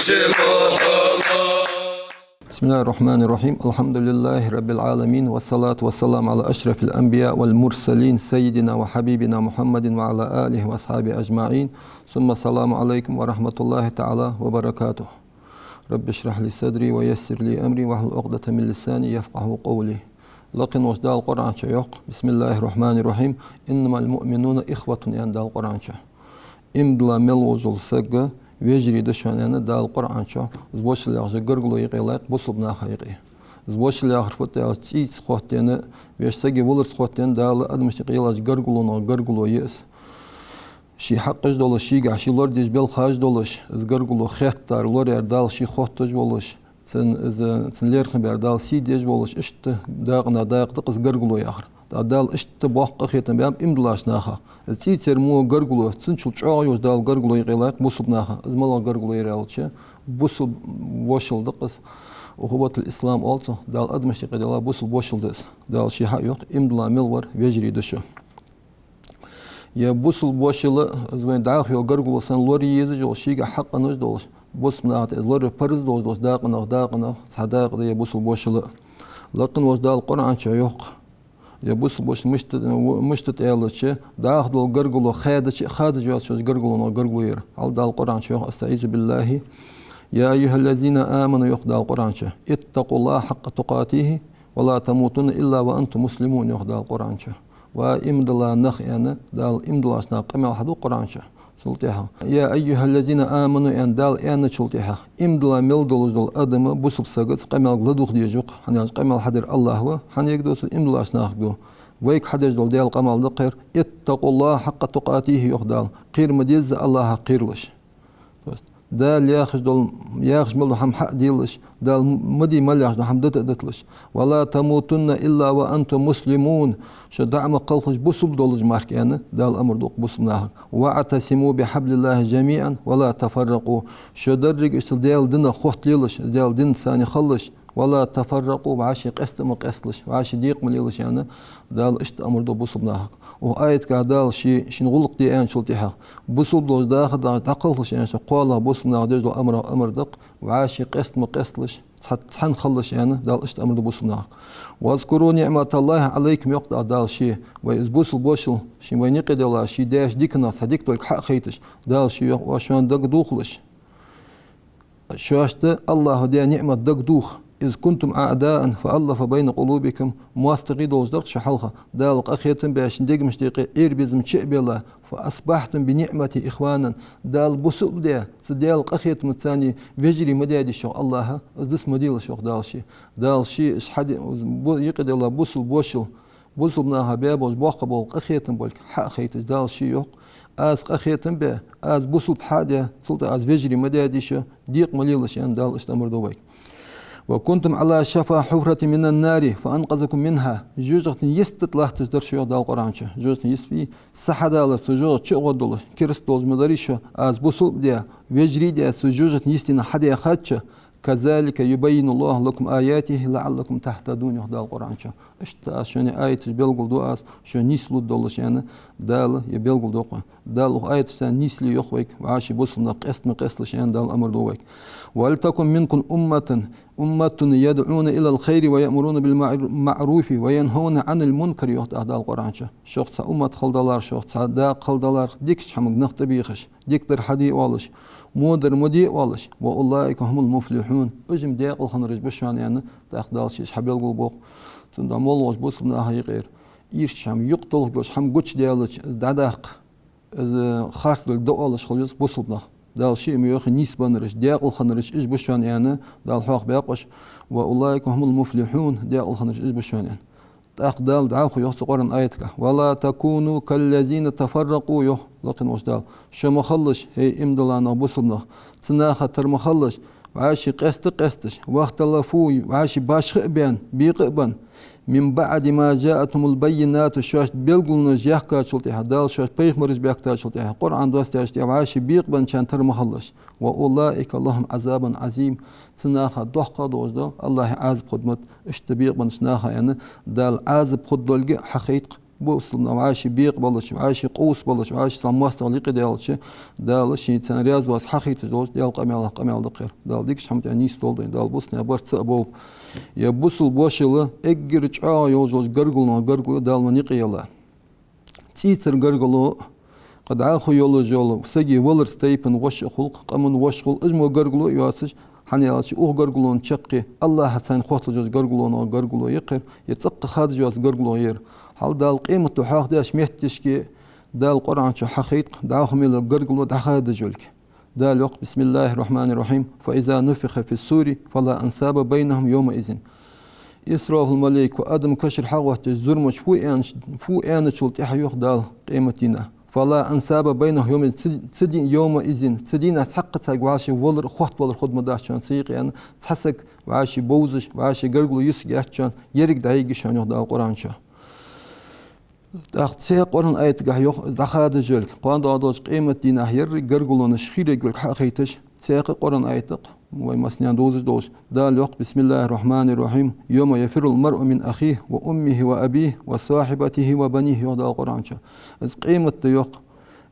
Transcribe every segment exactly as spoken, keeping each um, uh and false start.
بسم الله الرحمن الرحيم. الحمد لله رب العالمين، والصلاة والسلام على أشرف الأنبياء والمرسلين، سيدنا وحبيبنا محمد وعلى آله وأصحابه أجمعين. ثم السلام عليكم ورحمة الله تعالى وبركاته. رب اشرح لي صدري ويسر لي أمري واحلل عقدة من لساني يفقهوا قولي. Лакхе волча Дала Къуръан чу йоах: بسم الله الرحمن الرحيم. إنما المؤمنون إخوة, аьнна Дала Къуръан чу. Иман дилла мел волаш вола саг вежарий да шоана, аьнна Дала Къуръан чу. Из вошал яхаш гаргало юкъе лайкх бусалба наха юкъе. Из вошал яхар фуд аьлча, цӀийца хоттаденна, вешта сага валарца хоттаденна, Дала адамашта юкъе йолаш гаргалонех гаргало я из. Ший хьакъаш долаш, шийгахьа ший лорадеш белхаш долаш, из гаргало хеттар, лораяр Дала ший хотташ волаш, цун, из, цун лерхӀам баьр Дала сий деш волаш, иштта дакъа на дакъа да-кх из гаргало яхар. ТӀаккха Дала иштта боккха къахетам баьб иман диллача наха. Из цӀийца яр мо гаргало, цунчул чӀоагӀа йолаш Дала гаргало юкъе лайкх бусалба наха. Из малагӀа гаргало яр аьлча, бусалба вошал да-кх из. أخوة الإسلام оал цох, Дала адамашта юкъе дилла бусалба вошал да из. Дала ший хьа а йоах, иман дилла мел вар вежарий да шо. Е бусалба вошал, из вайна дӀахо йола гаргало санна лорае езаш йолаш, шийгахьа хьакъаш долаш, бусалба наха тӀа из лораяр парз долаш, долаш дакъа нах, дакъа нах цхьа дакъа да е бусалба вошал. Лакхе волча Дала Къуръан чу йоах: е бусалба вошал мишта, мишта да аьлча, дӀахо дола гаргало хадача, хадаш йоацаш йолча гаргалонех гаргало яр. Хьал Дала Къуръан чу йоах: أستعيذ بالله. يا أيها الذين آمنوا, йоах Дала Къуръан чу, اتقوا الله حق تقاته ولا تموتن إلا وأنتم مسلمون, йоах Дала Къуръан чу. Ва иман дилла нах, аьнна, Дала иман диллача наха къамаьл хьаду Къуръан чу. Цул тӀехьа: يا أيها الذين آمنوا, аьнна, Дала аьнначул тӀехьа, иман дилла мел долаш дола адам, бусалба сагаца къамаьлга ладувгӀа дезаш ва-кх, хӀана аьлча къамаьл хьадер АллахӀ ва, хьанга ду цо? Иман диллача нахага ду. Вайга хьадеш дола Даьла къамаьл да-кх ер: اتقوا الله حق تقاته, йоах Дала. Кхера ма дезза АллахӀах кхералаш. То есть Дала яхаш дола, яхаш мел дола хӀама хьа а делаш, Дала ма де мел яхаш дола хӀама дита а диталаш. ولا تموتن إلا وأنتم مسلمون. Шо дӀа а ма кхалхалаш бусалба долаш мара, аьнна, Дала амар ду-кх бусалба нахага. واعتصموا بحبل الله جميعا ولا تفرقوا. Шо деррига а цу Даьла динах хотталелаш, Даьла динца цхьана хилалаш. ولا تفرقوا, вӀаший къаста а ма къесталаш, вӀаший декъа ма лелаш, аьнна, Дала иштта амар ду бусалба нахага. Укх аятагахь Дала ший, шийна гӀулакх де аьнначул тӀехьа, бусалба долаш даха а дахаш дӀакхалхалаш аьнна, кхоалагӀа бусалба наха деш дола амар, амар да-кх, вӀаший къаста а ма къесталаш, цхьа, цхьана хилалаш, аьнна, Дала иштта амар ду бусалба нахага. واذكروا نعمة الله عليكم, йоах Дала ший, вай из бусалба вошал, ший вайна юкъе дилла ший даьча диканех цхьа дика долга хьа а хайташ, Дала ший йоах: оаш шоана дагадохалаш шоашта АллахӀа даь ниӀмат дагадоха: إذ كنتم أعداء فألف بين قلوبكم. МоастагӀий долаш дар-кх шо хьалха, Дала къахетам баь, шун дегашта юкъе Ӏер-безам чу а белла, فأصبحتم بنعمته إخوانا. Дала бусалба даь, цу Даьла къахетамца царна вежарий ма даьдий шо АллахӀа, из дус ма делаш, йоах Дала ший. Дала ший, уж хьаде-, бу-, юкъе дилла бусалба вошал, бусалба наха баь болаш боккха бола къахетам болга хьа а хайташ, Дала ший йоах: аз къахетам баь, аз бусалба хьа а даь, цул тӀехьа аз вежарий ма даьдий шо, декъа ма лелаш, аьнна, Дала иштта амар ду вайга. وكنتم على شفا حفرة من النار فأنقذكم منها. ЖожагӀатен йисте тӀа латташ дар шо, йоах Дала Къуръан чу. ЖожагӀатен йисте са хьадалар, цу жожагӀата чу а гӀоргдолаш, кераста долаш ма дарий шо, аз бусалба даь, вежарий даь, цу жожагӀатен йистех хьадаьхача, كذلك يبين الله لكم آياته لعلكم تهتدون, йоах Дала Къуръан чу. Иштта аз шоана аяташ белгалду аз, шо нийслургдолаш, аьнна, Дала е белгалду-кх. Дала укх аяташца нийсле йоах вайга, вӀаший бусалба нах къаста ма къесталаш, аьнна, Дала амар ду вайга. ولتكن منكم أمة, أمة يدعون إلى الخير ويأمرون بالمعر-, معروف وينهون عن المنكر, йоах тӀаккха Дала Къуръан чу. Шох цхьа уммат хила далар, шох цхьа дакъа хила далар, дикача хӀамага нах тӀабехаш, дикадар хьаде а оалаш, водар ма де а оалаш, وأولئك هم المفلحون. Уж-м даькъала хиннараш ба шоана, аьнна, тӀаккха Дала ший уж хьабелгалбу-кх. Цудухьа моллагӀча бусалба наха юкъера ийрча хӀама, юкъе толхаш йолаш хӀама гучадаьлча, из дӀадаккха, из харц долга дӀаоалаш хила еза бусалба нах. Дала ший ма йоахий, нийсбеннараш, даькъала хиннараш уж ба шоана, аьнна, Дала хьоахабаьб-кх уж. وأولئك هم المفلحون, даькъала хиннараш уж ба шоана, аьнна. ТӀаккха Дала дӀахо йоах цу Къуръан аятагахь: ولا تكونوا كالذين تفرقوا, йоах лакхе волча Дала. Шо ма хилалаш, хӀей иман дилла нах, бусалба нах, цу наха тара ма хилалаш, вӀаший къаста а къесташ, واختلفوا, вӀаший башха а баьнна, бекъа а бенна, من بعد ما جاءتهم البينات, шоашта белгалонаш яхкачул тӀехьа, Дала шоашта пайхамараш баьхкачул тӀехьа, Къуръан доссадаьчул тӀехьа, вӀаший бекъа бенначарна тара ма хилалаш. وأولئك لهم عذاب عظيم. Цу наха доккха долаш да АллахӀа Ӏазап хургда-м, иштта бекъа беннача наха, аьнна, Дала Ӏазап хургдолга хьахайт-кх бусалба нах вӀаши бекъабалча, вӀаши къувсабалча, вӀаши цхьан моастагӀал юкъедаьлча, Дала шийна царна раьза вац хьахайташ долча Даьла къамаьлах къамаьл да-кх ер. Дала дикача хӀаман тӀа нийсдолда вайна, Дала бусалба наьха барт цаӀ болба. Ер бусалба вошал эггара чӀоагӀа йолаш йолча гаргалонех гаргало я Дала вайна юкъеяьлла. ЦӀийцара гаргало, кхы дӀахо йолаш йола сага валарца тайпан воша а хул-кх, къаман воша хул, из мо гаргало а йоацаш, хӀана аьлча укх гаргалонна чаккхе АллахӀаца хотталуш йолча гаргалонех гаргало я-кх ер, ер цӀаккха хадаш йоаца гаргало я ер. Хьал Дала къематди хьоахадеш моттигашка Дала Къуръан чу хьахайт-кх дӀахо мел гаргало дӀахадаш йолга. Дала йоах: بسم الله الرحمن الرحيم، فإذا نفخ في الصور فلا أنساب بينهم يومئذ. Исрафил малайко адам кашара хьагӀотташ зурмаш фу аьнна, фу аьнначул тӀехьа йоах Дала къематдийнахьа: فلا أنساب بينهم يومئذ. Цу, цу ди-, يومئذ, цу дийнахьа цхьаккха царга вӀаши валар, хоттавалар хургдац шоана цу юкъе аьнна, цхьа саг вӀаши бовзаш, вӀаши гаргало юсаргьяц шоана, еррига дӀайига шоана йоах Дала Къуръан чу. ТӀаккха цхьаькха Къуръан аятагахь йоах из дӀахадаш йолга, кхоана доагӀаш долча къематдийнахьа еррига гаргалонаш хий ерг йолга хьахайташ, цхьаькха Къуръан аятах, вай массанена довзаш долаш, Дала йоах: بسم الله الرحمن الرحيم، يوم يفر المرء من أخيه وأمه وأبيه وصاحبته وبنيه, йоах Дала Къуръан чу. Из къематди йоах,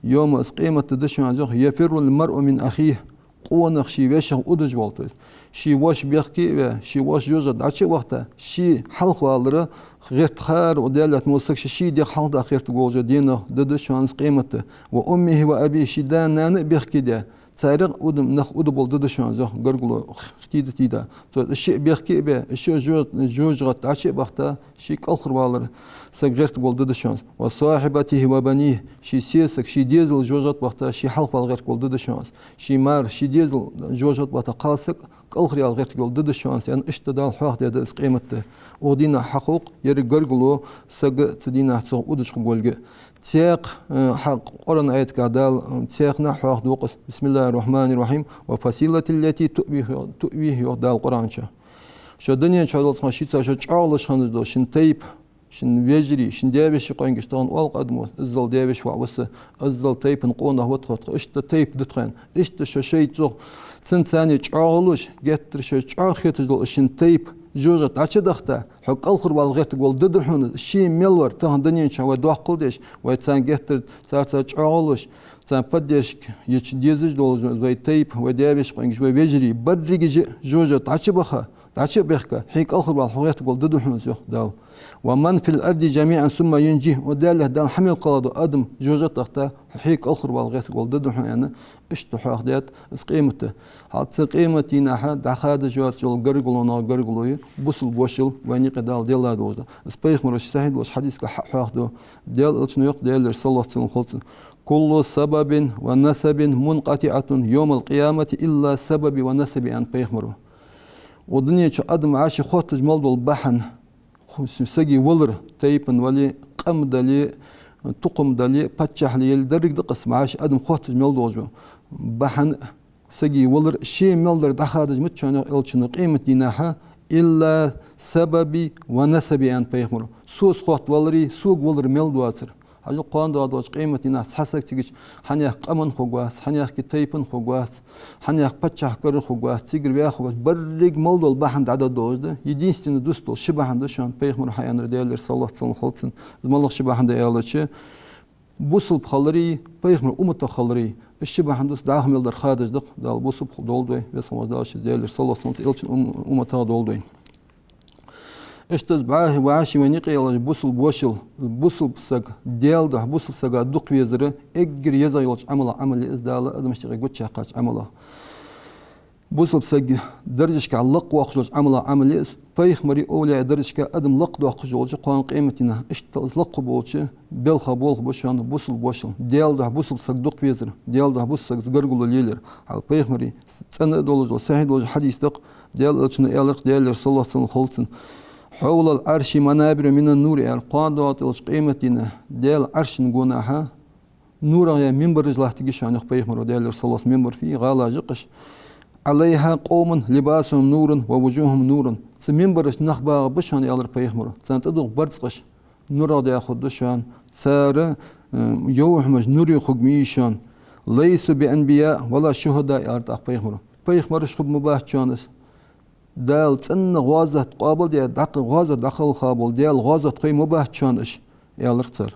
يوم, из къематди да шоана йоах, يفر المرء من أخيه, къонах ший вешех удаш вола, то есть ший воша бехке а ваь, ший воша жожагӀате дӀачу а вахийта, ший хьалхавалара гӀерта хар, Даьла лаьтта мо саг ший, ший дегӀ хьалхадаккха гӀертаргволаш денах да, да шоана из къематди. وأمه وأبيه, ший да-нана а бехке даь, царех а уда, нах удаш бола да, да шоана йоах гаргало хий тӀа, хий тӀа. То есть шиъ бехке а баь, шиъ жо-, жожагӀате дӀачу а бахийта, ший кӀалхарвалара саг гӀертаргвола да, да шоана. وصاحبته وبنيه, ший сесаг, ший дезал жожагӀате бахийта, ший хьалхавала гӀертаргвола да, да шоана. Ший мар, ший дезал жожагӀате бахийта, кхалсаг кӀалхаръяла гӀертаргвола да, да шоана, аьнна, иштта Дала хьоахадаьд из къематди. Укх дийнахьа хьахул-кх еррига гаргало, саг цу дийнахьа цох удаш хургволга. Цхьаькха, э, хьа-, Къуръан аятагахь Дала, э, цхьаькха хьоахаду-кх из: بسم الله الرحمن الرحيم، وفصيلته التي تؤويه, تؤويه, йоах Дала Къуръан чу. Шо дунен чу долча хана шийца шо чӀоагӀлуш хинна дола шун тайпа, шун вежарий, шун даь-веший къонгаш тахан оал-кх адамо, иззал даь-веший воӀ ва са, иззал тайпан къонах ва тхо, тхо иштта тайпа да тхо аьнна. Иштта шо шоай цох, цунца цхьана чӀоагӀлуш, геттара шоаш чӀоагӀа хеташ дола шун тайпа жожагӀате дӀачу а дахийта, хьо кӀалхарвала гӀертаргвола да, да хьона, ше мел вар, тахан дунен чу вай доккхал деш, вай царна геттара царца чӀоагӀлуш, царна поддержка еча дезаш дола вай тайпа, вай даь-веший къонгаш, вай вежарий, берригаш а жожагӀате дӀачу а баха, дӀачу а бехка, хьо кӀалхарвала хьо гӀертаргвола да, да хьона, йоах Дала. ومن في الأرض جميعا ثم ينجيه. Укх Даьла лаьтта Дала хьа мел кхелла дола адам жожагӀате дахийта, хьо кӀалхарвала гӀертаргвола да, да хьона, аьнна, иштта хьоахадаьд из къематди. Хьал цу къематдийнахьа дӀахадаш йоаца йола гаргалонех гаргало я бусалба вошал вайна юкъе Дала делла долаш да. Из пайхамара сахьихь долча хьадисагахь хьа-, хьоахаду. Даьла Элчано йоах, Даьлера салот-салам хилда цунна: كل سبب ونسب منقطعة يوم القيامة إلا سببي ونسبي, аьннад пайхамара. Укх дунен чу адам вӀаши хотташ мел дола бахьан, ху-, сага валар, тайпан вале, къам дале, тукхам дале, паччахьале яле, деррига да-кх из вӀаши адам хотташ мел долаш бола бахьан, сага валар, ше мел дар дӀахадаш ма дац шоана, йоах Элчано, къематдийнахьа, إلا سببي ونسبي, аьннад пайхамара. Соца хоттавалари, сога валар мел доацар. Хьажал, кхоана доагӀаш долча къематдийнахьа цхьа саг цига хьанехк къаман хургвац, хьанехк тайпан хургвац, хьанехк паччахьа карара хургвац, цигара ваь хургвац, берригаш мел дола бахьан дӀадаргдолаш да. Единственный дус дола ши бахьан да шоана пайхамара хьааьннар, Даьлера салот-салам хилда цунна. Из малагӀа ши бахьан да аьлча, бусалба хилари, пайхамара умматах хилари, из ши бахьан дус дӀахо мел дар хадаш да-кх. Дала бусалба долда вай, Веза хинна волча Дала шийца, Даьлера салот-салам хилда цунна, Элчан ум-, умматах долда вай. Иштта из бахьа-, вӀаши вайна юкъе йолаш бусалба вошал, бусалба саг, Даьла духьа бусалба сага дукха везар эггара езагӀа йолча Ӏамалех Ӏамал я из, Дала адамашта юкъе гучаяьккхача Ӏамалех. Бусалба саг даржашка лакхвоаккхаш йолча Ӏамалех Ӏамал я из, пайхамарий, овлияий даржашка адам лакхдоаккхаш йолча кхоана къематдийнахьа. Иштта из лакхболча белхех болх ба шоана бусалба вошал, Даьла духьа бусалба саг дукха везар, Даьла духьа бусалба сагаца гаргало лелаяр. Хьал пайхамара цӀена а долаш дола, сахьихь долаш дола хьадис да-кх, Даьла Элчано аьлар-кх, Даьлера салот-салам хилда цунна: حول العرش منابر من نور, аьлар. Кхоана доагӀаш долча къематдийнахьа Даьла Ӏарша гонахьа нурах яь минбараш латтаргья шоана, йоах пайхамара, Даьлера салот-салам, минбар фуй, гӀалаш я-кх уж. عليها قوم لباسهم نور ووجوههم نور. Цу минбарашта нах багӀаргба шоана, аьлар пайхамара. Царна тӀадувхаш барзкъаш нурах даь хургда шоана. Цар, э, йовхьамаш нуре хургья шоана. ليسوا بأنبياء ولا شهداء, аьлар тӀаккха пайхамара. Пайхамараш хургма бац шоана уж. Дала цӀена гӀазот къоабалдаь, дӀакх-, гӀазот дӀакхелха бола, Даьла гӀазотхой ма бац шоана уж. аьлар цар.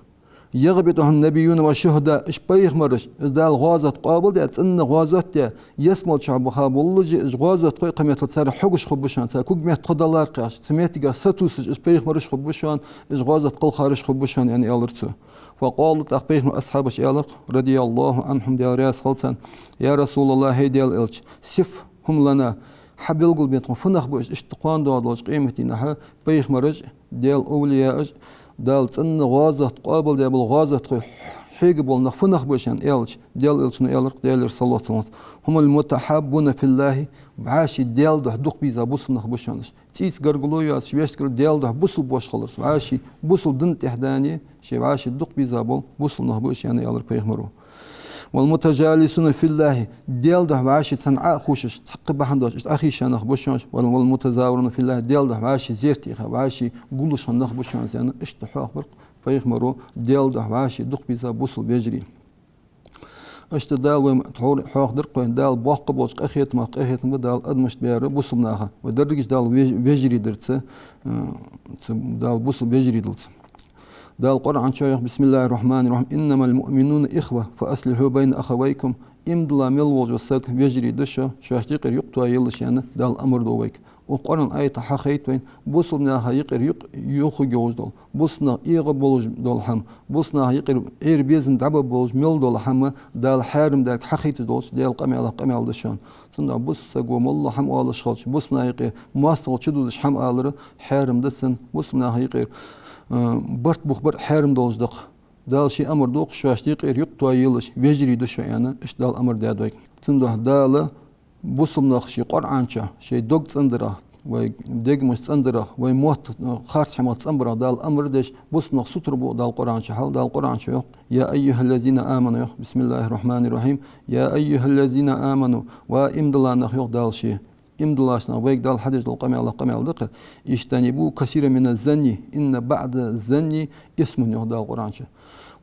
يغبطهم النبيون والشهداء, уж пайхамараш, уж Дала гӀазот къоабалдаь, цӀена гӀазот даь, ялсмале чу баха боллашехь, уж гӀазотхой кхы меттел цар хьегаш хургба шоана, цар куг метта хьадалар кхаьча, цу меттиге сатувсаш, уж пайхамараш хургба шоана, уж гӀазот кхалхараш хургба шоана, аьнна, аьлар цо. فقالوا, тӀаккха пайхамара асхьабаша аьлар, رضي الله عنهم, Даьла раьза хилва царна: يا رسول الله, хӀай Даьла Элча, صفهم لنا, хьа белгалбе тхона, фу нах ба уж, иштта кхоана доагӀа долча къематдийнахьа пайхамараш, Даьла овлияаш, Дала цӀена гӀазот къоабалдаь бола гӀазотхой хьега бола нах фу нах ба уж, аьнна, аьлча, Даьла Элчано аьлар, Даьлера салот-салам хилда цунна: هم المتحابون في الله, вӀаший Даьла духьа дукха беза бусалба нах ба шоана уж. ЦӀийца гаргало йоацаш, вешта гаргало, Даьла духьа бусалба воша хиларца, вӀаший бусалба дина тӀехьа даьнна, шоай вӀаший дукха беза бола бусалба нах ба уж, аьнна, аьлар пайхамаро. والمتجالسون في الله, Даьла духьа вӀаший цхьана Ӏо а хувшаш, цхьаккха бахьан долаш, иштта Ӏохайша нах ба шоана уж. والمتزاورون في الله, Даьла духьа вӀаший зерат еха, вӀаший гуллуш хинна нах ба шоана уж, аьнна, иштта хьоахабир пайхамаро Даьла духьа вӀаший дукха беза бусалба вежарий. Иштта Дала вайна тхьовра хьоахадир-кх вайна, Дала боккха болча къахетамах къахетам ба Дала адамашта баьр бусалба наха. Вай дерригаш Дала веж-, вежарий дар цу, э, цу Дала бусалба вежарий далца. Дала Къуръан чу йоах: بسم الله الرحمن الرحيم. إنما المؤمنون إخوة فأصلحوا بين أخويكم. Иман дилла мел волча сага вежарий да шо, шоашта юкъера юкъ тоаелаш, аьнна, Дала амар ду вайга. Укх Къуръан аята хьахайт вайна, бусалба наха юкъера юкъ йохаргйолаш дола, бусалба нах эгӀа болаш дола хӀама, бусалба наха юкъера Ӏер-безам дӀабаргболаш мел дола хӀама Дала хьарам даьрг хьахайташ долча Даьла къамаьлах къамаьл да шоана. Цудухьа бусалба саго моллагӀа хӀама оалаш хилча, бусалба наха юкъе моастагӀал чудодаш хӀама алар хьарам да цунна, бусалба наха юкъера, э, барт бухбар хьарам долаш да-кх. Дала ший амар ду-кх, шоашта юкъера юкъ тоаелаш, вежарий да шо, аьнна, иштта Дала амар даьд вайга. Цудухьа Дала бусалба нах ший Къуръан чу, шоай дог цӀендарах, вай дегамаш цӀендарах, вай мотт, э, харц хӀамах цӀенбарах Дала амар деш, бусалба нах сутара бу Дала Къуръан чу хьал, Дала Къуръан чу йоах: يا أيها الذين آمنوا, йоах, بسم الله الرحمن الرحيم, يا أيها الذين آمنوا, ва иман дилла нах, йоах Дала ше. Иман диллача наха, вайга Дала хьадеш дола къамаьлах къамаьл да-кх ер. اجتنبوا كثيرا من الظن إن بعض الظن إثم, йоах Дала Къуръан чу.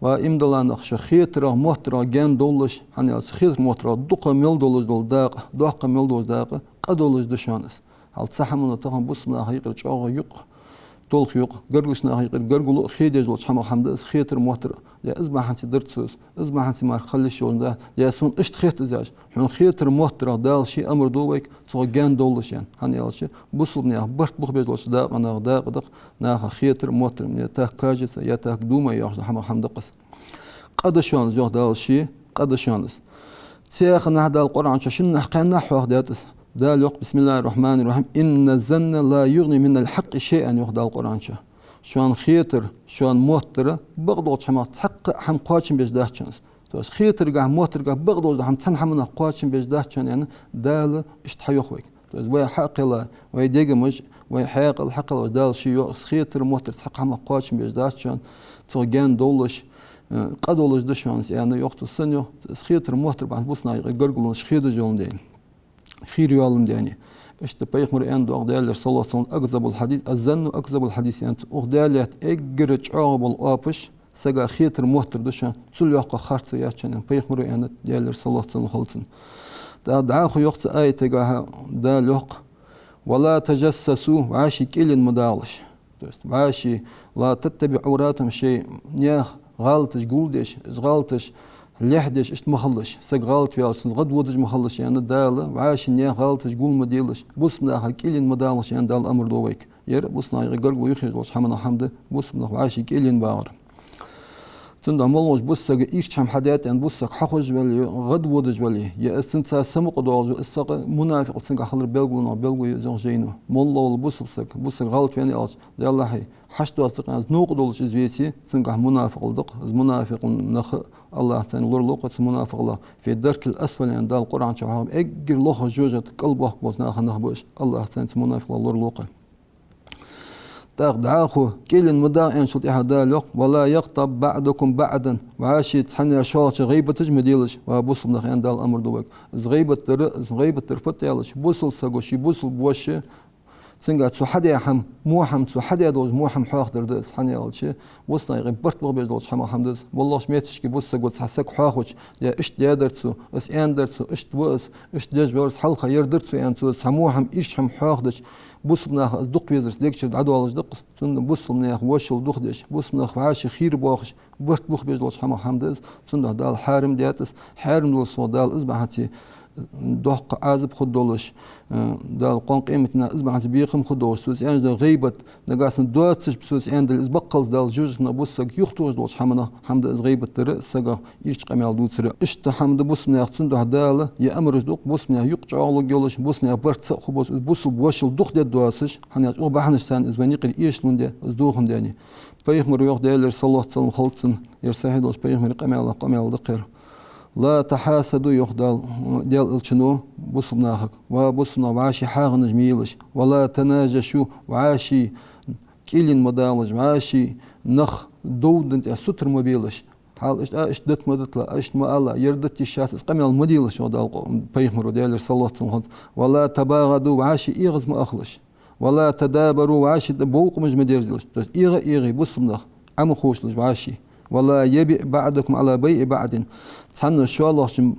Ва иман дилла нах, шо хетарах, моттарах гаьна довлалаш, хӀана аьлча хетар-моттарах дукха мел долаш дола дакъа, доккха мел долаш дакъа къа долаш да шоана из. Хьал цу хӀамано тахан бусалба наха юкъера чӀоагӀа юкъ толхаеш, гаргарча наха юкъера гаргало а хедеш долча хӀамах хӀама да из хетар-моттар. Е из бахьанца дар цо из, из бахьанца мара хила йиш йолаш да, е сона иштта хет из яхаш. Хьона хетар-моттарах Дала ше амар ду вайга, цох гаьна довлалаш, аьнна. ХӀана аьлча бусалба наьха барт бухбеш долча дакъа наха дакъа да-кх, наха хетар-моттар, мне так кажется, я так думаю яхаш дола хӀамах хӀама да-кх из. Къа да шоана из, йоах Дала ше, къа да шоана из. Цхьаькханахьа Дала Къуръан чу шиннахьа кхаьннахьа хьоахадаьд из. Дала йоах: بسم الله الرحمن الرحيم. إن الظن لا يغني من الحق شيئا, йоах Дала Къуръан чу. Шоана хетар, шоана моттар бакъдолча хӀамах цхьаккха а хӀама кхоачам беш дац шоана из. То есть хетаргахьа, моттаргахьа бакъдолча хӀамах цхьан хӀаманах кхоачам беш дац шоана, аьнна, Дала иштта хьайоах вайга. То есть вай хьакхелла, вай дегамаш, вай хьаькъал хьакхеллача Дала ше йоах, из хетар-моттар цхьаккха хӀамах кхоачам беш дац шоана, цох гаьна довлалаш, э, къа долаш да шоана из, аьнна, йоах цо. Санна йоах, из хетар-моттар бахьан бусалба наха юкъера гаргалонаш хедаш йоландаь, хийра йоландаь. Иштта пайхамара аьннад-кх Даьлера салот-салам: أكذب الحديث الظن أكذب الحديث, аьннад цо. Укх Даьлах эггара чӀоагӀа бола оапаш сага хетар-моттар да шоана, цул йоккха харцо яц шоана, аьнна, пайхамара аьннад, Даьлера салот-салам хилда цунна. ТӀаккха дӀахо йоах цу аятагахьа Дала йоах-кх: ولا تجسسوا, вӀаший кӀийлен ма дагӀалаш. То есть вӀаший, لا تتبعوا عورات, шоай наьха гӀалаташ гулдеш, уж гӀалаташ лехьдеш, иштта ма хилалаш. Саг гӀалат ваьлча, цунца гӀадводаш ма хилалаш, аьнна Дала, вӀаший наьха гӀалаташ гул ма делаш, бусалба наха кӀийлен ма дагӀалаш, аьнна Дала амар ду вайга. Ер бусалба наха юкъера гаргало юхаеш долча хӀаманех хӀама да, бусалба нах вӀаший кӀийлен багӀар. Цудухьа моллагӀча бусалба сага ийрча хӀама хьадаьд аьнна, бусалба саг хьахозаш вале, гӀадводаш вале, е из цунца самукъадоагӀаш вале, из саг мунафикъал цунгахьа хилара белгалонех белгало я из, йоах жайно. МоллагӀа вола бусалба саг, бусалба саг гӀалат ваьннав аьлча, Даьллахьа, хьашт доацаш тӀаккха из новкъа долаш из веце, цунгахьа мунафикъал да-кх, из мунафикъал нах, АллахӀа царна лоралу-кх цу мунафикъалех. في الدرك الأسفل, аьнна Дала Къуръан чу хьоахаб, эггара лоха жожагӀатен кӀал боккха болча наха нах ба уж, АллахӀа царна цу мунафикъалех лоралу-кх. ТӀаккха дӀахо кӀийлен ма дагӀа аьнначул тӀехьагӀа Дала йоах: ولا يغتب بعضكم بعضا, вӀаший цхьаннера шоллагӀчоа гӀийбаташ ма делаш, ва бусалба нах, аьнна Дала амар ду вайга. Из гӀийбат дар, из гӀийбат дар фуд аьлча, бусалба саго ший бусалба воша Цунга цо хьадаь хӀама, во хӀама, цо хьадаь долча во хӀаман хьоахадар да из, хӀана аьлча, бусалба наьха юкъе барт баха безаш долча хӀаман хӀама да из. Валлахӏи, метташка бусалба саго цхьа саг хьоахавича, е иштта даьдар цо, из аьннадар цо, иштта ва из, иштта деш вар из, хьалха ер дар цо аьнна, цо цхьа во хӀама, ийрча хӀама хьоахадича, бусалба наха из дукха везар цун дег чура дӀадоалаш да-кх из. Цудухьа бусалба наьха вошал дукха деш, бусалба нах вӀаший хийра боахаш, барт баха безаш долча хӀаман хӀама да из. Цудухьа Дала хьарам даьд из, хьарам долаш сога Дала из бахьанца доккха Ӏазап хургдолаш, э, Дала кхоана къематдийнахьа из бахьанца бекхам хургдолаш, цо из аьнна дола гӀийбат, нагахьа санна доацаш цо из аьннадале, из баккхалца Дала жожагӀатен наха бусалба саг юхатохаш долча хӀаманех хӀама да из, гӀийбат дар а, сага ийрча къамаьл дувцар а. Иштта хӀама да бусалба наьха, цудухьа Дала е амараш ду-кх, бусалба наьха юкъ чӀоагӀлургйолаш, бусалба наьха барт ца а хургболаш, из бусалба вошал дукха дергдоацаш, хӀана аьлча укх бахьанаш санна из вайна юкъера эшалондаь, из дохандаь. Пайхамаро йоах, Даьла элчано, саллаллахӏу Ӏалайхӏи ва саллам, хилда цунна, ер сахьихь долча пайхамара къамаьлах къамаьл да-кх ер. «لا تحاسدوا», йоах Дала, Даьла элчано бусалба нахага. Ва бусалба нах, вӀаший хьагӀанаш ма елаш. «ولا تناجشوا», вӀаший кӀийлен ма далаш, вӀаший нах довда тӀа сутара ма белаш. Хьал иштта, а, иштта дита ма диталахь, иштта ма алалахь, ер дита йиш яц, из къамаьл ма делаш, йоах Дала, пайхамаро, Даьла элчано, саллаллахӏу Ӏалайхӏи ва саллам. «ولا تباغضوا», вӀаший эгӀаз ма ахалаш. «ولا تدابروا», вӀаший тӀа бовкъамаш ма дерзалаш. То есть эгӀа эгӀий бусалба нах Ӏа ма ховшалаш вӀаший. «ولا يبع بعضكم على بيع بعض». Цхьанне шоллагӀчун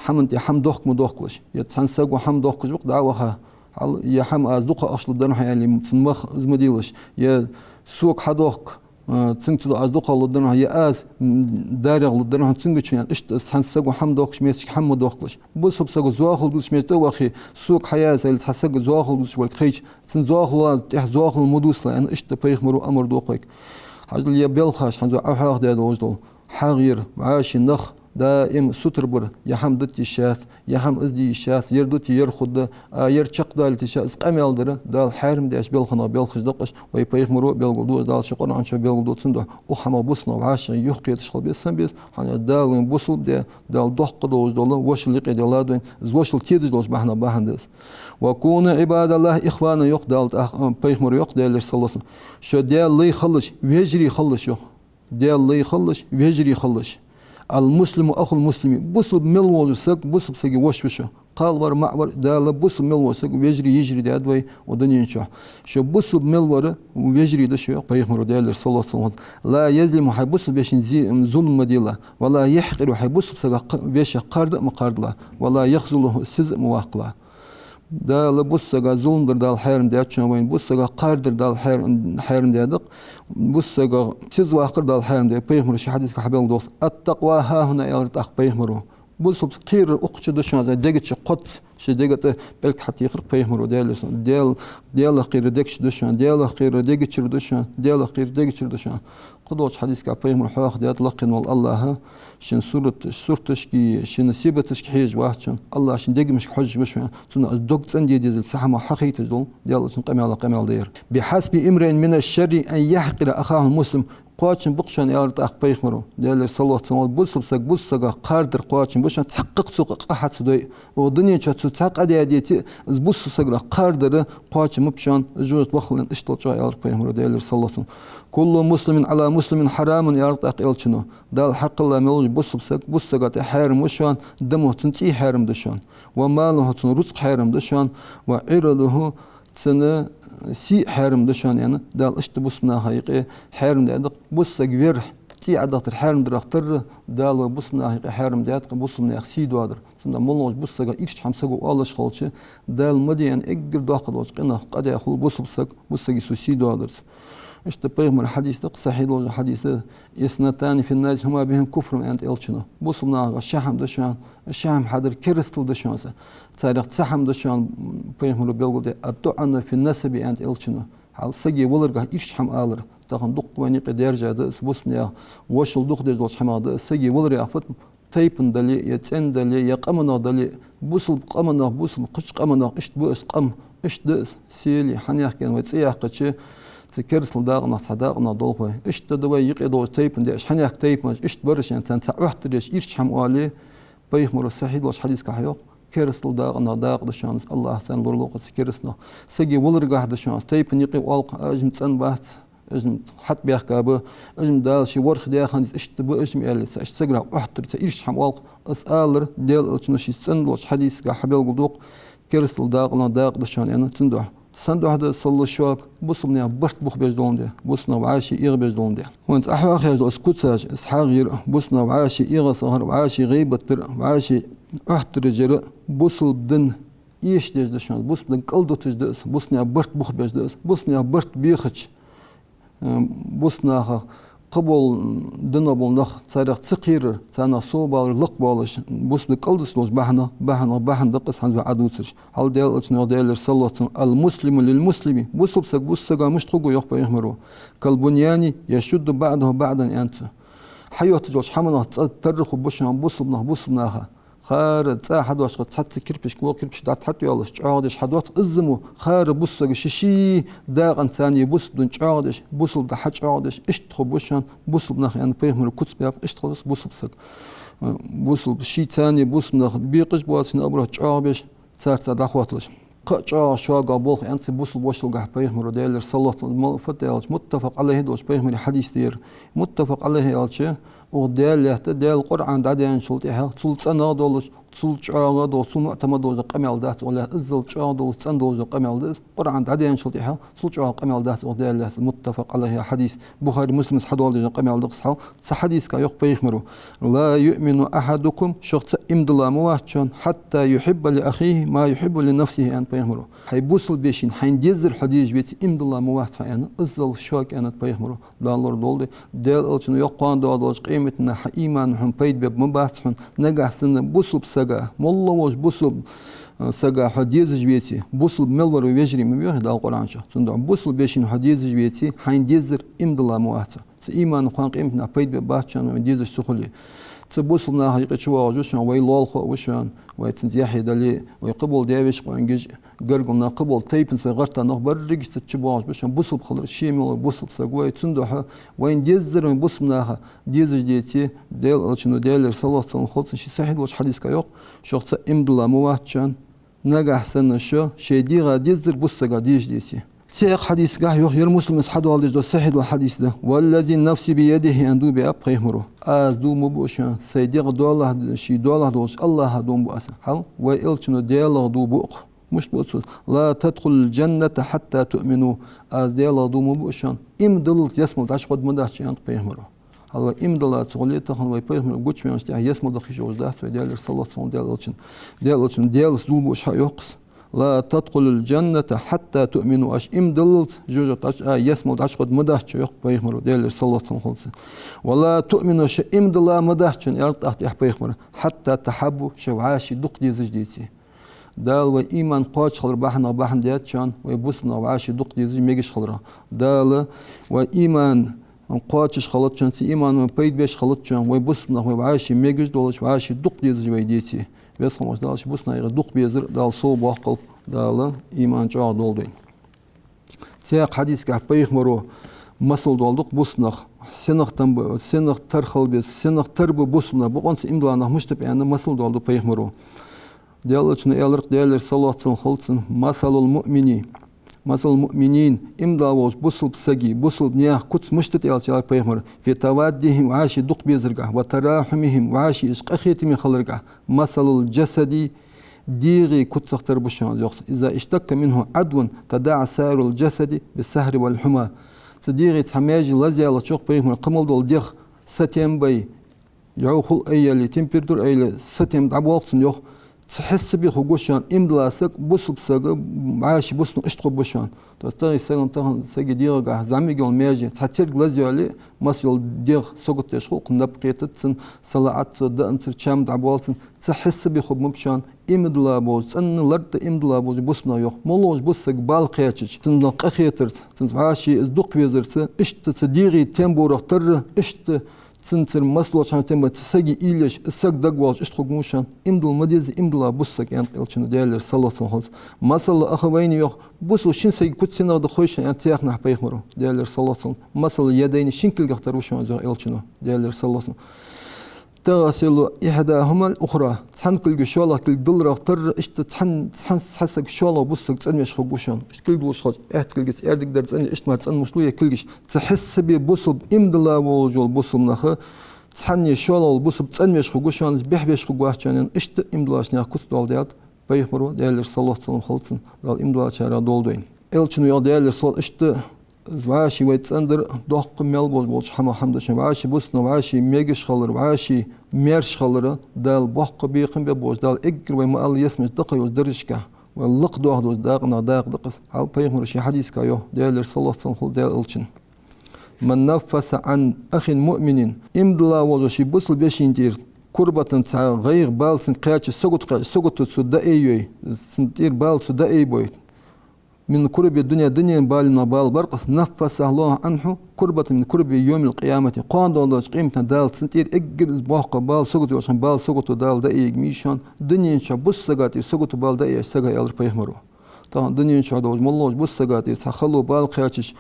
хӀаман тӀа хӀама дохка ма дохкалаш. Е цхьан саго хӀама дохкаш ва-кх дӀа а ваха, хьал, е хӀама аз дукха ахча лургдар хьона аьле, цун мах из ма делаш. Е сога хьадохка, э, цунга ца до аз дукха лургдар хьона, е аз, м, дарех лургдар хьона цунга чу аьнна. Иштта цхьан саго хӀама дохкача метташка хӀама ма дохкалаш. Бусалба саго зоахалол дувцача метте тӀа а вахе, сога хьаяза аьле, цхьа саг зоахалол дувцаш валга хайча, цун зоахалол тӀехьа зоахалол ма дувцалахь аьнна, иштта пайхамаро амар ду-кх вайга. Хьажал, е белхаш хӀанз Ӏа хьоахадаь долаш дола хьагӀ яр, вӀаший нах даим сутара бар, е хӀама дита йиш яц, е хӀама из де йиш яц, ер дите ер хургда, а ер чакхдалийта йиш яц, из къамаьл дар Дала хьарам даьча белхех белхаш да-кх уж, вай пайхамаро а белгалду, Дала ший Къуръан чу белгалду, цудухьа укх хӀамах бусалба нах вӀаший юхакхеташ хила беза санна беза, хӀана аьлча Дала вайна бусалба даь, Дала доккха долаш дола вошал юкъе делад вайна, из вошал тедаш долча бахьанех бахьан да из. «وكونوا عباد الله إخوانا», йоах Дала тӀаккха, пайхамаро йоах, Даьла элчано, саллаллахӏу Ӏалайхӏи ва саллам, шо Даьла лай хилалаш, вежарий хилалаш, йоах. Даьла лай хилалаш, вежарий хилалаш. «المسلم أخو المسلم». Бусалба мел вола саг бусалба сага воша ва шо. Кхалвар, маӀавар, Дала бусалба мел вола саг вежарий, йижарий даьд вай укх дунен чу. Шо бусалба мел вар вежарий да шо, йоах пайхамаро, Даьла элчано, саллаллахӏу Ӏалайхӏи ва саллам. «لا يظلم», хьай бусалба вешийна зи-, зулам ма делахь. «ولا يحقر», хьай бусалба сага кх-, вешех кхарда а ма кхардалахь. «ولا يخذله», сиза а ма ваккхалахь. Дала бусалба сага зулам дар Дала хьарам даьд шоана вайна, бусалба сага кхардар Дала хьар-, хьарам даьд-кх, бусалба сага сиза ваккхар Дала хьарам даьд. Пайхамаро ший хьадисага хьабелгалдоах из. «التقوى هاهنا», аьлар тӀаккха пайхамаро. Бусалба сага кхерар укх чу да шоана, из дега чу кхоацца, ший дега тӀа пӀелг хьатехар-кх пайхамаро, Даьла элчано. Даьла, Даьлах кхерар дега чу да шоана, Даьлах кхерар дега чура да шоана, Даьлах кхерар дега чура да шоана. Кхыдолча хьадисага пайхамаро хьоахадаьд, лакхе вола АллахӀ ший сурат-, сурташка, ший сибаташка хьежаш вац шоана, АллахӀ ший дегашка хьожаш ва шоана, цудухьа из дог цӀена де дезал, цу хӀамах хьахайташ дола, Даьла элчано къамаьлах къамаьл да ер. «بحسب امرئ من الشر أن يحقر أخاه المسلم». Кхоачам ба-кх шоана, аьлар тӀаккха пайхамаро, Даьла элчано, саллаллахӀу Ӏалайхӏи ва саллам, бусалба сага кхардар кхоачам ба шоана, цхьаккха цо къа хьа ца дой. Укх дунен чу цо цхьаккха къа даь деце, из бусалба сагах кхардар кхоачам ба шоана, жожагӀате вахаллалца, иштта долча, аьлар пайхамаро, Даьла элчано, саллаллахӀу Ӏалайхӏи ва саллам. «كل مسلم على مسلم حرام», аьлар тӀаккха элчано. Дала хьакхелла мел вола бусалба саг бусалба сага тӀа хьарам ва шоана, дама цун цӀий хьарам да шоана. «وماله», цун рузкъа хьарам да шоана. «وعرضه», цун сий хьарам да шоана, аьнна, Дала иштта бусалба наха юкъе хьарам даьд-кх. Бусалба саг вер, цӀий Ӏодахийтар хьарам дарах тарра, Дала вай бусалба наха юкъе хьарам даьд-кх бусалба наьха сий доадар. Цудухьа моллагӀча бусалба сага ийрча хӀама саго оалаш хилча, Дала ма де аьнна эггара доккха долча къинах къа даь хул бусалба саг, бусалба сага цо сий доадарца. Иштта пайхамара хьадис да-кх, сахьихь долаш хьадис да: «اثنتان في الناس هما بهم كفر», аьннад элчано. Бусалба нахагахь ши хӀама да шоана, ши хӀама хьадар керастал да шоана. Царех цхьа хӀама да шоана, пайхамаро белгалдаь: «الطعن في النسب», аьннад элчано. Хьал сага валаргахь ийрча хӀама алар. Тахан дукха вайна юкъе даьржа да из, бусалба наьха вошал дукха деш долча хӀамах да из, сага валар яхар фуд, тайпан дале, е цӀен дале, е къаманах дале, бусалба къаманах, бусалба кхыча къаманах, иштта ба из къам, иштта да из, сели, хьанехк аьнна вай цӀи яьккхача, цу керастал дакъанах цхьа дакъанах долх вай. Иштта да вай юкъе долча тайпан даьш, хьанехк тайпан, иштта бар уж аьнна, царна цхьа Ӏоттар еш, ийрча хӀама оале, пайхамаро сахьихь долча хьадисагахь йоах: керастал дакъанах дакъа да шоана из, АллахӀ царна лоралуш цу керастнех. Сага валаргахь да шоана из, тайпан юкъе оалаш, уж-м цӀена бац, уж-м хьатӀабаьхка ба, уж-м Дала ший ворхӀ даь хиннад из, иштта ба уж-м аьле, цу иштта сагарах Ӏоттар, цу ийрча хӀама оалаш, из алар, Даьла элчано ший цӀена долча хьадисагахь хьабелгалдоаккх, керастал дакъанах дакъа да шоана аьнна, цудухьа Сен духьа да из, саллаллахӀу Ӏалайхи ва саллам, шуга бусалба наьха барт бухабеш доландаь, бусалба наьха вӀаши эгӀабеш доландаь. ХӀанз Ӏа хьоахаеш дола из куцаш, из хьагӀ яр, бусалба наьха вӀаши эгӀа сахар, вӀаши гӀийбат дар, вӀаши Ӏоттараш яр, бусалба дин эшадеш да шоана, бусалба дин кӀалдуташ да из, бусалба наьха барт бухабеш да из, бусалба наьха барт бехача, э, бусалба наха кхыбола динах бола нах, царех ца кхерар, царна совбалар лакхбоалаш, бусалба дин кӀалдуташ долча бахьанах, бахьанах, бахьан да-кх из хӀанз вай Ӏодувцараш. Хьал Даьла Элчано йоах, Даьла Элчано, саллаллахӀу Ӏалайхи ва саллам: «المسلم للمسلم». Бусалба саг бусалба сага мишта хургва, йоах пайхамаро. «كالبنيان يشد بعضه بعضا», аьннад цо. Хьайотташ йолча хӀаманах цӀа тарра хургба шоана бусалба нах бусалба наха. Хара цӀа хьадоагӀаш, цхьацца кирпишка вокх кирпишка дӀатӀа хьатӀайоалаш, чӀоагӀдеш хьадоагӀа, иззамо хара бусалба сага ший-ший дакъанца царна бусалба дин чӀоагӀдеш, бусалба дин хьачӀоагӀдеш, иштта хургба шоана бусалба нах, аьнна, пайхамаро куц баьб, иштта хургва бусалба саг. Э, бусалба ший царна бусалба нах бекъаш боацаш, наоборот, чӀоагӀбеш, царца дӀахотталаш. Кхы а чӀоагӀа шуга болх, аьннад цу бусалба вошалгахьа пайхамаро, Даьла Элчано, саллаллахӀу Ӏалайхи ва саллам, мал-, фатта аьлча, муттафакъ Ӏалайхи долча пайхамара хьадис да ер. Муттафакъ Ӏалайхи аьлча, укх Даьла лаьтта, Даьла Къуръан дӀадаьнначул тӀехьагӀа, цул цӀена долаш, цул чӀоагӀа долаш, цул муӀтамад долаш дола къамаьл дац укх лаьтта, иззал чӀоагӀа долаш, цӀена долаш дола къамаьл да из. Къуръан дӀадаьнначул тӀехьагӀа цул чӀоагӀа къамаьл дац укх Даьла лаьтта. Муттафакъ Ӏалайхи хьадис. Бухари, Муслима хьадоаладеш дола къамаьл да-кх из хьал. Цу хьадисагахьа йоах пайхамаро: «لا يؤمن أحدكم», шух цаӀ иман дилла ма вац шоана, «حتى يحب لأخيه ما يحب لنفسه», аьннад пайхамаро. Хьай бусалба вешийна хьайна дезар хьо дезаш веце, иман дилла ма вац хьо, аьнна, иззал шуга, аьннад пайхамаро. Дала лорадолда вай. Даьла Элчано йоах, кхоана доагӀаш долча къемата дийнахьа хьа иман хьона пайда бергба ма бац хьона, нагахьа санна бусалба сага, моллагӀа волча бусалба, э, сага хьо дезаш веце, бусалба мел вар вай вежарий ма вий, йоах Дала Къуръан чу. Цудухьа бусалба вешийна хьо дезаш веце, хьайна дезар иман дилла ма вац хьо. Цу имана кхоана къемата дийнахьа пайда бергбац шоана вайна дезаш ца хуле. Цу бусалба наха юкъе чувоагӀаш ва шоана вай лоалахой а ва шоана, вай цунца яхье дале, вай кхыбола даь-веший, къонгаш, гаргара нах, кхыбола тайпанца вай гӀерташ нах, берригаш цу чу боагӀаш ба шоана. Бусалба хилар ше мел вар бусалба саг ва вай, цудухьа вайна дезар вайна бусалба наха дезаш деце, Даьла Элчано, Даьлера салот-салам хилда цунна, ший сахьихь долча хьадисагахьа йоах: шух цаӀ иман дилла ма вац шоана, нагахьа санна шо шоай дегӀа дезар бусалба сага дезаш деце. Цхьаькха хьадисагахьа йоах, ер Муслима хьадоаладеш дола сахьихь дола хьадис да: «والذي نفسي بيده», аьнна дув биаб пайхамаро. Аз дув ма буъ шоана, сай дегӀ доалахьа, ший доалахьа долча АллахӀа дув ма буъ аз. Хьал, вай Элчано Даьлах дув буъ-кх. Мишта буъ цо: «لا تدخلوا الجنة حتى تؤمنوا». Аз Даьлах дув ма буъ шоана, иман диллалца ялсмала дӀачугӀоргда ма дац шо, аьннад пайхамаро. Хьал, вай иман дилла ца хуле, тахан вай пайхамара гучаваьнначул тӀехьагӀа ялсмала даха йиш йолаш дац вай, Даьлера салот-салам хилда Даьла Элчанна. Даьла Элчано Даьлаца дув буъ шоана, йоах-кх из. «لا تدخلوا الجنة حتى تؤمنوا». Аша иман диллалца жожагӀате дӀач-, а, ялсмала дӀачугӀоргда ма дац шо, йоах-кх пайхамаро, Даьлера салот-салам хилда цунна. «ولا تؤمنوا», шо иман дилла ма дац шоана, аьннад тӀаккха тӀехьа пайхамаро, «حتى تحابوا», шо вӀаши дукха дезаш деце. Дала вай иман кхоачашхилара бахьанах бахьан даьд шоана вай бусалба нах вӀаши дукха дезаш, мегаш хиларах. Дала вай иман кхоачашхилда шоана, цу имано вайна пайда беш хилда шоана, вай бусалба нах вай вӀаши мегаш долаш, вӀаши дукха дезаш вай деце. Веза хинна волча Дала ший бусалба наха юкъе дукха безар Дала совбоаккхалба, Дала иман чӀоагӀа долда вайна. Цхьаькха хьадисагахьа пайхамаро масал доаладу-кх бусалба нах, сенах там ба, сенах тара хила беза, сенах тара ба бусалба нах, бокъонца иман дилла нах мишта ба аьнна, масал доаладу пайхамаро. Даьла Элчано аьлар-кх, Даьлера салот-салам хилда цунна: «مثل المؤمن، مثل المؤمنين», иман дилла волча бусалба сага, бусалба наьха куц мишта да аьлча, аьлар пайхамаро: «في توادهم», вӀаши дукха безарагахьа, «وتراحمهم», вӀаши уж къахетаме хиларагахьа, «مثل الجسد», дегӀа куцах тара ба шоана, йоах цо: «إذا اشتكى منه عضو تداعى سائر الجسد بالسهر والحمى». Цу дегӀа цхьа маьже лазаяьлча, йоах пайхамаро, кхы мел дола дегӀ сатем бай, йӀовхал айъяьле, температура айъяьле, сатем дӀабоал-кх цун, йоах. Цу хьисапе хургва шоана иман дилла саг, бусалба саг, вӀаши бусалба нах иштта хургба шоана. То есть тахан сага, тахан сага дегӀагахьа зӀамига йола маьже, цхьа церг лазайоале, масса йола дегӀ саготдеш хул-кх, наб кхетац цун, салаӀац цо, даанзар, чам дӀабоал цун. Цу хьисапе хургба шоана иман дилла болча, цӀена лард а иман дилла болча бусалба наха, йоах. МоллагӀа волча бусалба сага бала кхаьчача, цунах къахетарца, цунца вӀаши из дукха везарца, иштта цу дегӀа тембоврах тара, иштта цунцара масса долча хӀамах тем ба, цу сага уйла еш, из саг дагавоалаш, иштта хургва шоана иман дилла ма деззара иман дилла бусалба саг, аьннад Элчано, Даьлера салот-салам хилда цунна. «مثل الأخوين», йоах, бусалба шин сага куц сенах да хой шоана, аьннад цу хьадисагахьа пайхамаро, Даьлера салот-салам. «مثل اليدين», шин кулгах тара ба шоана из, йоах Элчано, Даьлера салот-салам. «تغسل إحداهما الأخرى». Цхьан кулга шоллагӀа кулг дилларах тара, иштта цхьан, цхьан, цхьан сага шоллагӀа бусалба саг цӀенвеш хургва шоана. Иштта кулг долаш хилча, аьтта кулгаца аьрдуг дар цӀена, иштта мара цӀенвеш луе кулгаш. Цу хьисапе бусалба иман дилла волаш вола бусалба нах цхьанне шоллагӀа вола бусалба цӀенвеш хургва шоана, бӀехвеш хургвац шоана, аьнна, иштта иман диллача наьха куц доаладаьд пайхамаро, Даьлера салот-салам хилда цунна, Дала иман диллачарех долда вайна. Элчано йоах, Даьлера салот, иштта вӀаший вай цӀендар доккха маьл болаш болча хӀамах хӀама да шоана. ВӀаший бусалба нах, вӀаший мегаш хилар, вӀаший маьрша хилар Дала боккха бекхам бергболаш, Дала эггара вай ма аллара ялсмален тӀа йолча даржашка вай лакхдоахаш долча дакъанех дакъа да-кх из. Хьал пайхамара ший хьадисага йоах, Даьлера салот-салам хилда Даьла Элчанна: «من نفس عن أخ مؤمن», иман дилла волча ший бусалба вешийна тӀера, «كربة», цхьа гӀайгӀа, бала цунна кхаьчача, сагото кхаьчача, сагото цо дӀаайбой, цунна тӀера бала цо дӀаайбой, «من كرب الدنيا», дунен балех бала бар-кх из, «نفسه الله عنه كربة من كرب يوم القيامة». Кхоана доагӀаш долча къематдийнахьа Дала цунна тӀера эггара боккха бала, сагото йолаш хинна бала, сагото Дала дӀаайбергба шоана, дунен чу бусалба сага тӀера сагото, бала дӀаайбеш сага, аьлар пайхамара. Тахан дунен чу долаш, моллагӀча бусалба сага тӀера цхьа хало, бала кхаьчача,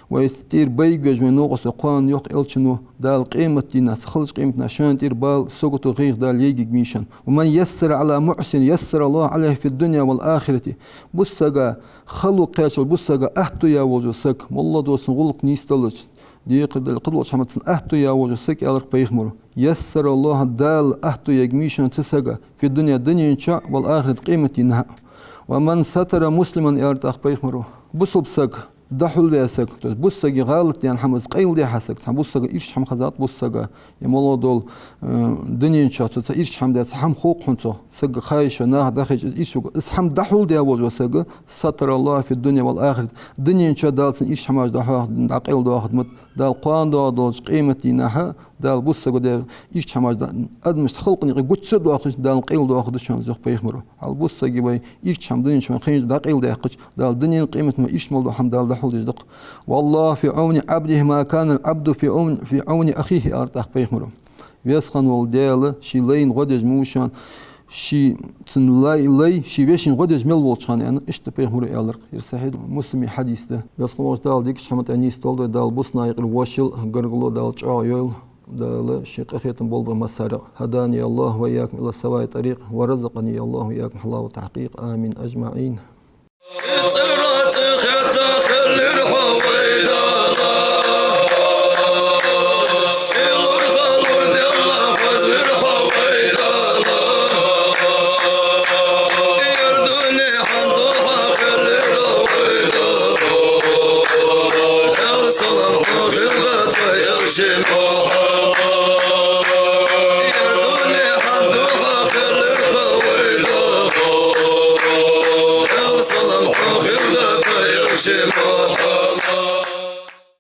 вай тӀера байга веш вай новкъостий, кхоана, йоах Элчано, Дала къематдийнахьа, цу халача къематдийнахьа шоана тӀера бала, сагото, гӀайгӀа Дала яйгергба шоана. «ومن يسر على معسر يسر الله عليه في الدنيا والآخرة». Бусалба сага хало кхаьчача, бусалба сага аьттув яь волча сага, моллагӀа дола цун гӀулакх нийсделча, декхар дале, кхыдолча хӀаманца аьттув яь волча сага, аьлар пайхамара, «يسر الله», Дала аьттув яйгба шоана цу сага, «في الدنيا», дунен чу, «والآخرة», къематдийнахьа. «ومن ستر مسلما», аьлар тӀаккха пайхамара, бусалба саг, дӀахьулваь саг, то есть бусалба сага гӀалат даьнна хӀама, из къайладаьха саг, цхьан бусалба сага ирча хӀама хезад бусалба сага, е моллагӀа дола, э, дунен чу цо цхьа ирча хӀама даь, цхьа хӀама хов-кх хьона цо, сага хаийта, наха дӀахайча, из ирча хӀама, из хӀама дӀахьулдаь волча сага, «ستر الله في الدنيا والآخرة», дунен чу Дала цун ирча хӀамаш дӀахьоахадергда, дӀакъайладоахаргда-м, Дала кхоана доагӀаш долча къематдийнахьа Дала бусалба сага дер ирча хӀамаш да-, адамашта, халкъа юкъе гуча ца доахаш, Дала къайладоахаргда шоана из, йоах пайхамара. Хьал бусалба сага вай ирча хӀама дунен чу вайна хайнача дӀакъайладаьккхача, Дала дунен, къематдийнахьа вайна ирча мел дола хӀама Дала дӀахьулдеш да-кх. «والله في عون عبده ما كان العبد في عون، في عون أخيه», аьлар тӀаккха пайхамара. Веза хинна вола Даьла ший лайна гӀо деш ма вий шоана, ший, цун лай, лай ший вешийна гӀо деш мел волча хана, аьнна, иштта пайхамара аьлар-кх. Ер Сахьихь Муслима хьадис да. Веза хинна волча Дала дикача хӀаман тӀа нийсдолда вай, Дала бусалба наькъара вошал, гаргало Дала чӀоагӀа йойла, Дала ший къахетам болба массарех. هداني الله وإياكم إلى سواء الطريق، ورزقني الله وإياكم حلاوة التحقيق. آمين أجمعين.